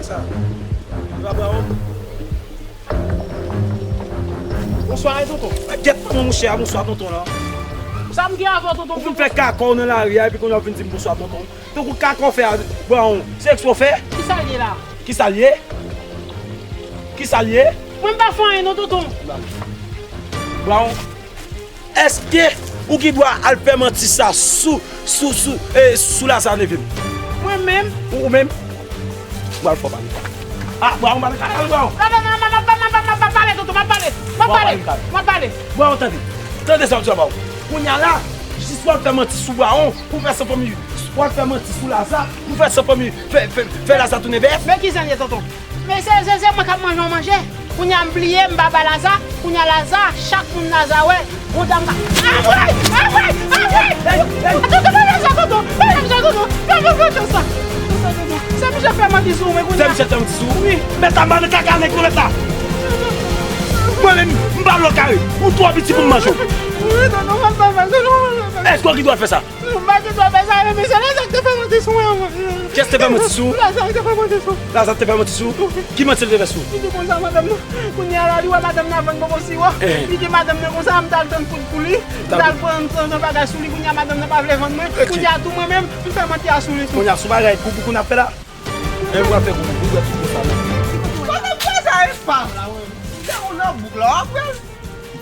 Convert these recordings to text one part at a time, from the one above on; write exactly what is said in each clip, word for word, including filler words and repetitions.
Sa. Li pa bra w. Bonswa, tonton. Gèt manman mouche a, bonswa, tonton, la. Sa m gen avè w, tonton? Ou fin fè kaka w nan lari a, epi kounye a w vin di m bonswa, tonton. Tankou kaka w fè a, bra w. Se eksprè w fè? Kisa l ye la? Kisa l ye? Kisa l ye? Mwen m pa fè anyen non, tonton. Bra w. Èske ou gen dwa al fè manti sa sou, sou, sou, eh, sou Laza, neve m? Mwen menm? Ou, ou menm? Ou al fò pale. Ah, bra w, m pa nan kaka, bra w. Non, non, non, non, m ap pale, tonton, m ap pale. M ap pale. M ap pale. Bra w, tande. Tande sa m di w, bra w. Kounye a la, jis w al fè manti sou bra w pou fè san fanmi. W al fè manti sou Laza pou fè san fanmi, fè, fè, fè Laza tounen bèf. Men ki jan l ye, tonton? Men se, se, se mwen k ap manje yon manje. Kounye a m bliye, m pa bay Laza. Kounye a Laza, chak moun Laza wè, yon dam ka. Avway! Avway! Avway! Tonton, pa fè sa, tonton! Pa fè sa, tonton! Pa fè sa, tonton! Se misye fè manti sou ou, men kounye a. Se misye fè manti sou ou? Wi. Mèt la, m pa nan kaka nèg non, mèt la. Mwen menm, m pa lòt kare. Ou twò piti pou m manje w. Wi, tonton, pa fè sa, tonton, pa fè sa. Èske w gen dwa fè sa? M pa gen dwa fè sa, men se Laza k te fè manti sou mwen anvan. Kiyès te fè manti sou ou? Laza k te fè manti sou. Laza te fè manti sou ou? Ki manti l te fè sou ou? Li di konsa madanm nan. Kounye a la, li wè madanm nan vann bonbon siwo. Eh. Li di madanm nan konsa, m t al tann poud pou li. M t al pran, pran, pran bagay sou li. Kounye a, madanm nan pa vle vann mwen. Ok. Kounye a, tou mwen menm, m fè manti a sou li tou. Kounye a, sou bagay kou pou kou n ap fè la? E ou pral fè kou pou kou, ou pral fè kou sa la. Madanm, fè sa e pa m la, wi. Se ou nan bouk la, w ap pran.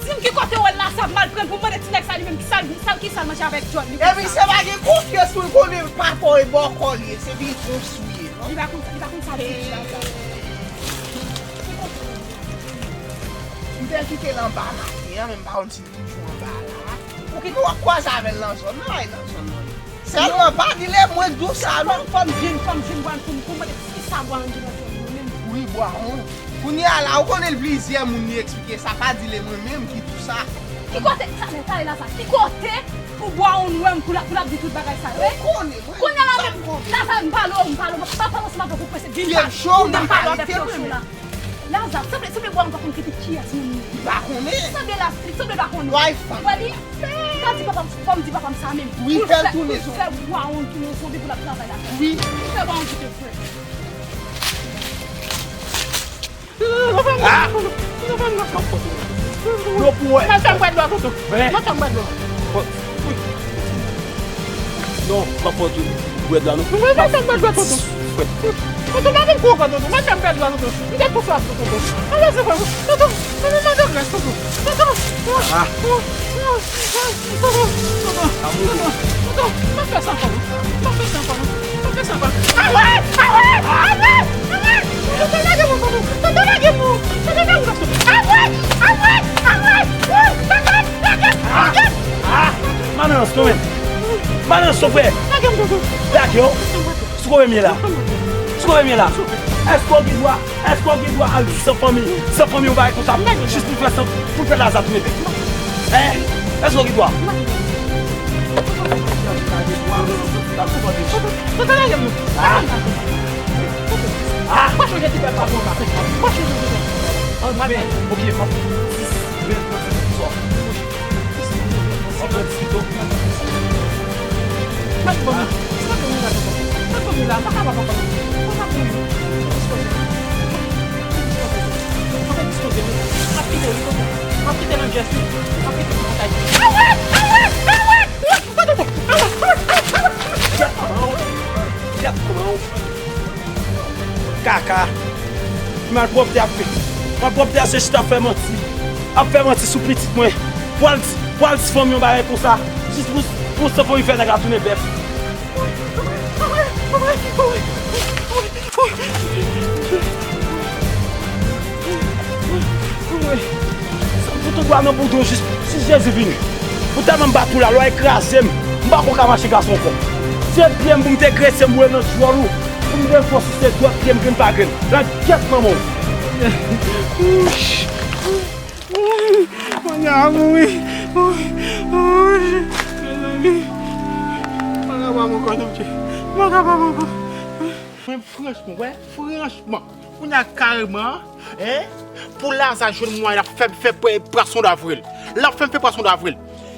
Di m ki kote w wè l la, sa m al pran l pou m mande ti nèg sa li menm, kisa l, sa l, kisa l manje avèk djòl li konsa. Epi se pa gen konfyans pou l konnen papa w e bòkò l ye, se vin konstwi ye, non? Li pa konn, li pa konn sa l di la, sa. Ki kote w wè l la? M te kite l anba maten an, men m pa konn si l toujou anba la. Ou kite w ap kwaze avè l nan zòn nan, e nan zòn nan. Sèlman pa di l e mwen k di w sa non. Fò m jwenn, fò m jwenn Bwa N pou m, pou m mande kisa Bwa N gen nan zòn nan menm. Wi, Bwa N. Kounye a la, ou konnen l plizyè moun li eksplike sa, pa di l e mwen menm ki di w sa. Ki kote, talè, talè la sa, ki kote pou Bwa N wè m pou l ap, pou l ap di tout bagay sa yo, wi? Ou konnen, mwen. Kounye a la menm, la sa, m pale w, m pale w, m pa pale ansanm avèk ou, prese vin pa, pou m pale avèk pye w sou la. Laza, sanble, sanble Bwa N pa konn ki te kiyès moun li ye. Li pa konnen. Sanble la, sanble pa konnen. Wè li, m ta di papa m, fò m di papa m sa menm. Wi, fè l tounen zonbi. Pou l fè Bwa N tounen zonbi pou l ap travay la. Wi. Pou l fè Bwa N kite frè. Ah! Yo pou wè. Mwen fè m bwè dlo, tonton. Mwen fè m bwè dlo. Non, m ap fè w tou bwè dlo, non. Mwen fè m bwè dlo, tonton. Tonton, pa vin kou ankò, tonton. Mwen fè m bwè dlo, tonton. M te tou swaf, tonton. Mwen fè m bwè dlo, tonton. Mwen fè m bwè dlo, tonton. Tonton. Ah. Tonton, tonton, tonton, tonton, tonton, pa fè sa ankò non. Pa fè sa ankò non. Pa fè sa ankò. Awe! Awe! Awe! Awe! Tonton, lage m non, tonton. Tonton, lage m non. Tonton, lage m non. Awe! Awe! Awe! Tonton, lage m! Lage m! Ah! Malans non, men. Malans non, frè. Lage m, tonton. Lage w. Sou kote m ye la? Sou kote m ye la? Èske w gen dwa, èske w gen dwa al di san fanmi, san fanmi yon bagay konsa, jis pou fè san, pou fè Laza tounen bèf? Hein? Èske w gen dwa? Tonton, lage m non. Ah! Ah! Pa chonje ti pèp la pou anba. Pa chonje ti pèp. Ann, ok, m ap jis ret nan ti sòs. Ann, ann, diskite. Mèt ban m. Mèt ban m la, tonton. Mèt ban m la, m pa kapab ankò. Mwen pa pou li. Mwen dispoze. Mwen dispoze. Mwen dispoze, wi. M ap kite, wi, tonton. M ap kite nan jès, wi. M ap kite nan bagay. Awe! Awe! Awe! Awe! Tonton! Awe! Awe! Awe! Awe! Kaka. Kaka. Kaka. Ki malpwòpte ap fè? Malpwòpte a se chita ap fè manti. Ap fè manti sou pitit mwen. Pou al di, pou al di fanmi yon bagay konsa. Jis pou, pou san fanmi fè nèg la tounen bèf. Fout ou bwa nan boudon jis si Jezi vini. Ou tèlman m bat ou la, lè w ekraze m, m pa ko ka mache gason ankò. Se pye m pou m te grese m boule nan djòl ou, pou m gen fòs sou se dwèt pye m grenn pa grenn. Nan gyèt manman w. Mwen ka mouri. Mezanmi. Mwen kapab ankò, non, Dye. Mwen kapab ankò. Mwen franchman, wè, franchman, kounye a kareman, en, pou Laza jwenn mwayen l ap fè, fè pwa-, pwason davril. L ap fè m fè pwason davril.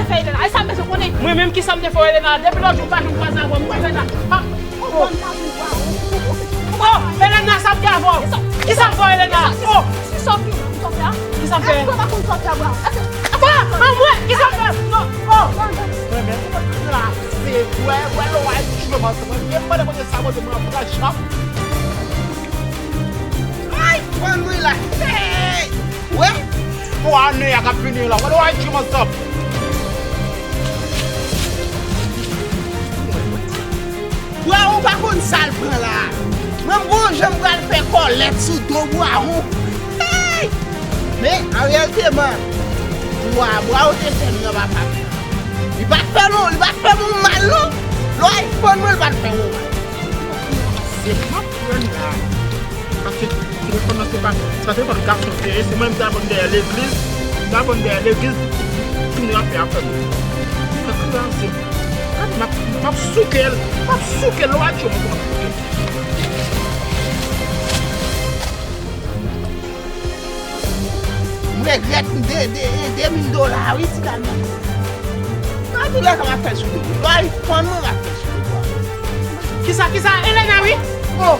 te fè Elena? E sa m bezwen konnen. Mwen menm, kisa m te fè Elena? Depi lòt jou m pa jwenn kwaze avè w, m kwaze la. Oh, Elena, sa m gen avè w? Kisa m fè Elena? Oh, kisa m fè? Anmwey, kisa m fè? Non, oh. Mwen menm, la, se vwè, vwè, lè w al jwe m ansanm. Mwen mande Bondye sa, Bondye mwen pran chans. Ay, fann mwen la. Hey! Wè? Bon, ane a k ap vini la. Wè, lè w al jwe m ansanm. Bwa, ou pa konn sa l pran la. Mwen, m gon jan m pral fè kòlèt sou do Bwa, ou. Hey! Men, an reyalite, man, Bwa, Bwa, ou te fè m nan, papa. Li pa t fè nou, li pa t fè nou mal, non. Lè w al fann mwen, li pa t fè nou mal. Se m ap pran la. Paske telefòn nan se pa, se pa telefòn gason te ye, se mwen menm ki t al vann dèyè legliz, m t al vann dèyè legliz, timoun yo ap fè afè m. Mwen kraze. Gade, m ap, m ap souke l, m ap souke l, lè w al jwe m, kòman souke l. M regrèt de, de, de mil dola wi, ti dam nan. Gade lè sa m ap fè sou do. Lè w al fann mwen, m ap fè sou do. Kisa, kisa, Elena, wi. Oh.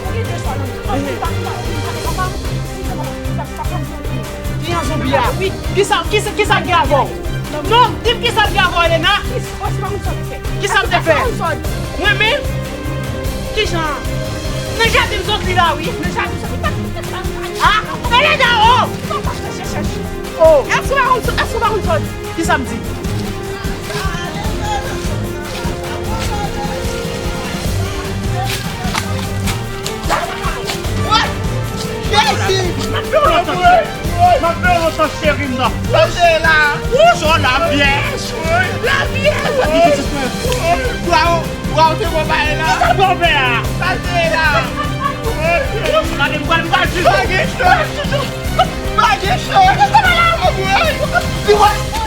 Ki jan zonbi a? Kisa, kisa, kisa l gen avè w? Non, di m kisa l gen avè w, Elena. Kisa m te fè? Mwen menm? Kijan? Nan jaden m sot li la, wi. Nan jaden m sot li. Ah, Elena, oh! Oh. Èske w pa konn sot? Èske w pa konn sot? Kisa m di? Jezi! M ap fè yon lòt chans, cheri m nan. Pase la. Wouch, oh, la vyèj. La vyèj. Bwa, bwa, ou te bon bagay la. Kisa l pran fè a? Pase la. Wouch, gade m pral, m pral jije w. Pa gen chans. Pa gen chans. Li wè.